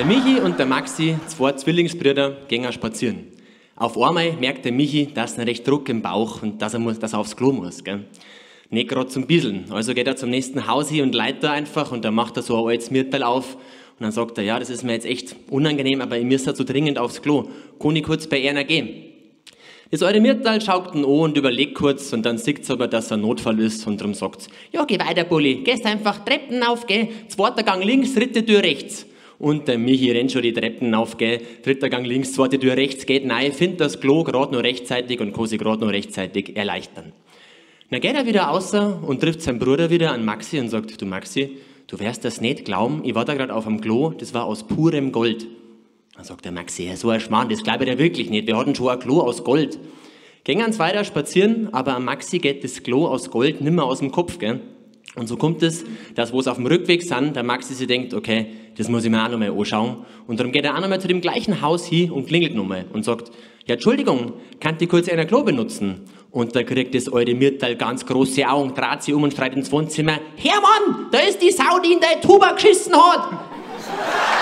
Der Michi und der Maxi, zwei Zwillingsbrüder, gehen spazieren. Auf einmal merkt der Michi, dass er recht Druck im Bauch und dass er aufs Klo muss. Gell? Nicht gerade zum Bieseln. Also geht er zum nächsten Haus hin und leitet da einfach und dann macht er so ein altes Mirtal auf und dann sagt er, ja, das ist mir jetzt echt unangenehm, aber ich muss da so dringend aufs Klo. Kann ich kurz bei einer gehen? Das alte Mirtal schaut ihn an und überlegt kurz und dann sieht's aber, dass er ein Notfall ist und darum sagt's, ja, geh weiter, Bulli, gehst einfach Treppen auf, gell? Zweiter Gang links, dritte Tür rechts. Und der Michi rennt schon die Treppen auf, gell? Dritter Gang links, zweite Tür rechts, geht rein, findet das Klo grad noch rechtzeitig und kann sich grad noch rechtzeitig erleichtern. Dann geht er wieder außer und trifft seinen Bruder wieder an Maxi und sagt, du Maxi, du wirst das nicht glauben, ich war da grad auf dem Klo, das war aus purem Gold. Dann sagt der Maxi, ja, so ein Schmarrn, das glaub ich dir wirklich nicht, wir hatten schon ein Klo aus Gold. Gehen uns weiter spazieren, aber am Maxi geht das Klo aus Gold nimmer aus dem Kopf, gell? Und so kommt es, dass wo's auf dem Rückweg sind, der Maxi sich denkt, okay, das muss ich mir auch nochmal anschauen. Und darum geht er auch nochmal zu dem gleichen Haus hin und klingelt nochmal und sagt, ja, Entschuldigung, kann ich kurz einer Klo benutzen? Und da kriegt das alte Mirtal ganz große Augen, dreht sich um und schreit ins Wohnzimmer, Hermann, da ist die Sau, die in deine Tuba geschissen hat!